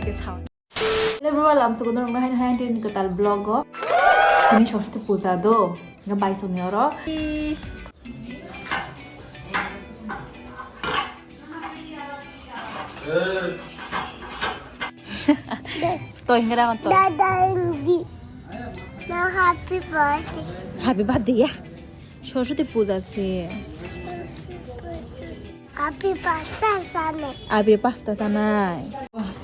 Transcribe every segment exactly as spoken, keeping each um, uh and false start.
Hello everyone, lamsogo norokno haino hai tini kwtal vlog o. Tini Saraswati puja do, nga bai songni oro. Toi hingra hon toi. Dada Indi. No happy birthday. Happy birthday ya. Saraswati puja se. Happy birthday sana. Abi pasta sanai.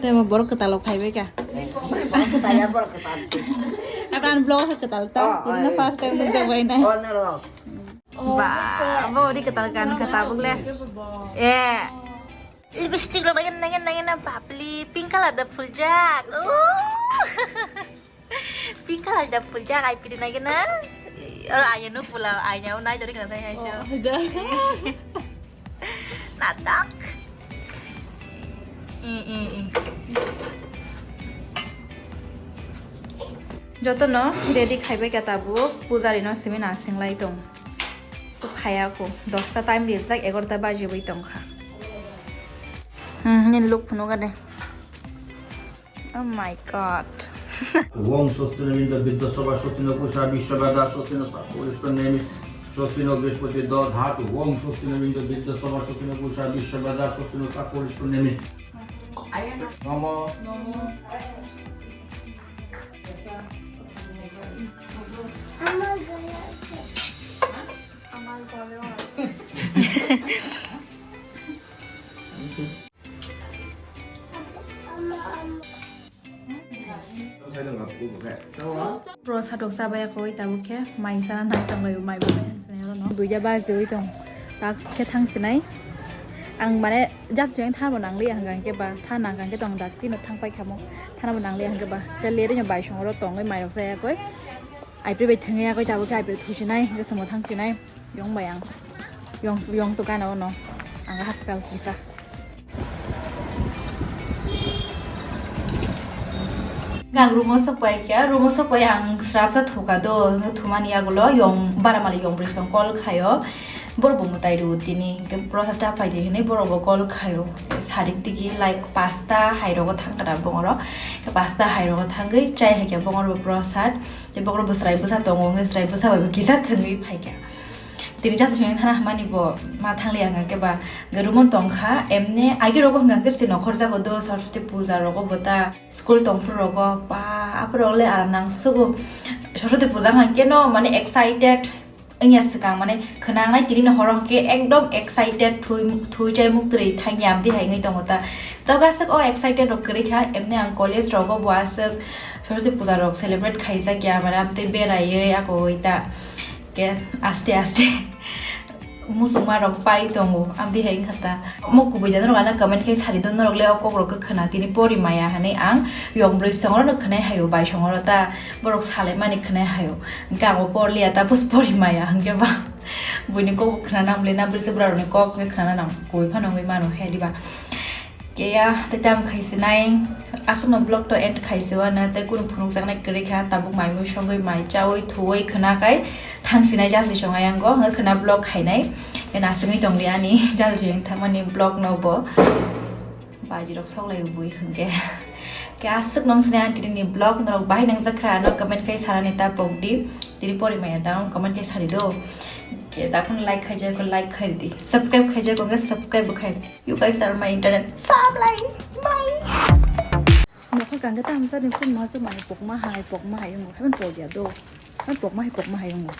Temo borok kwtal phaibai ka. Borok kwtal ya, borok kwtal. Akan vlog kwtal ta. Oh, oh, first time nang jabai nai. Oh, no, no. Ba, bo ri kwtal kan kha tabuk le. Eh. Lipstick rok nangin, nangin, nangin, bapli, pink color da phuljak. Oh. Pink color da phuljak, ai pidi nangin na. Oh, ai no pula, ai no nai dori kana sai hai sho. Oh, da. Natak. I, i, i. Joto no ready khaibai ka tabuk, pujari no simi na singlai tong. To khaya ko, dosta time rijak, egarota baji bai tong kha. Hmm, nini look phunuk ade. Oh my God. Wong sostino mindo biddo soba sostino kusha biswa bada sostino sakuristo nemi sostino brihaspati do dhatu. Wong sostino mindo biddo soba sostino kusha biswa bada sostino sakuristo nemi. Nomo. Nomo. Bro, sadok sabaya koi tabuk khe mai sana nai tong lai mai bo mai sinai oro no. Duija baji oi tong. Task khe thang sinai. Ang mane jat jeng tharbo nang li ang khe ba tha nang khe tong dak tino thang pai khamo. Thana bo nang li ang khe ba. Chale ri no bai song oro tong oi mai rok saya koi. Ai pri bai thang ya koi tabuk khe ai pri thusinai hingke samo thang sinai. Yong bai ang. Yong, yong to gana ono. Ang hakchal kisa. Ang room o sok pai kha, room o sok pai ang srapsa thuka do, thumani yagulo yong bara mali yong brisong call khayo. Borok bo mwtai rw tini, hingke prosa ta phai di hinui borok bo call khayo. Sarik tiki like pasta hai rogo thang kara bongoro. Pasta hai rogo thangwi chai hai khe bongoro bo prosad. Tei bokrok bo chwrai bwsa tongo, wngkhe chwrai bwsa bai bo kisa thwngwi phaikha. Tini jasa songwi thana hwnmani bo ma thangliya hwnkhe ba, hwnkhe room-o tongkha, emne age rogo hwnkha khe se nokhorjago do, Saraswati puja rogo bo ta school tongphuru rogo, ba, aphuru le aram nangsugo. Saraswati puja hwnkhe no, mane, excited wngya swkang, mane, khwnangnai tini no horo hwnkhe ekdom excited, thui, thui chai muktwi thangya amtwi hai wngwi tongo ta. Tok aswk o excited rok kwrwi kha, emne ang college rogo bo aswk Saraswati puja rok celebrate khaijak ya, mane amtwi beraiwi ako oi ta. Ke aste aste muchungma rok pai tongo, amtwi hai wngkha ta. Mo kubui da norok ano comment khai sari do, norok le o kok rok kwkhwna tini pori maya hinui ang yong brwi songro no khwnai haio, bai songro ta borok salai mani khwnai haio. Hwnkhe ang bo porliya, tapos pori maya hwnkhe ba buini kok bo khwna nang le, na brisa bwrarokni kok hwnkhe khwna nang koi phano wngwi mano he diba. Keya tei tam khai sinai, aswkno vlog to end khai siwano tei kunu phunukjaknai kwrwi kha, tabuk mai mui songwi mai chawi thuwi khwna khai thang sinai jatli songai ango, hwnkhe khwna vlog khainai. Nasingwi tongdi ani jatli thangmani vlog no bo. Baji rok sok lai bui hwnkhe. Ke aswk nong sini ang tini ni vlog norok bahai nang jakha ano comment khai sanani ta pok di. Tini pori maya ta comment khai sari do. Ke ta phun like khai jai ko like khai di. Subscribe khai jai ko ke subscribe bo khai di. You guys are my internet family. Bye. Nokha kangke ta hamsa ni phun ma se mai pok ma hai pok ma hai mo. Haban pok ya do. Haban pok ma hai pok ma hai mo.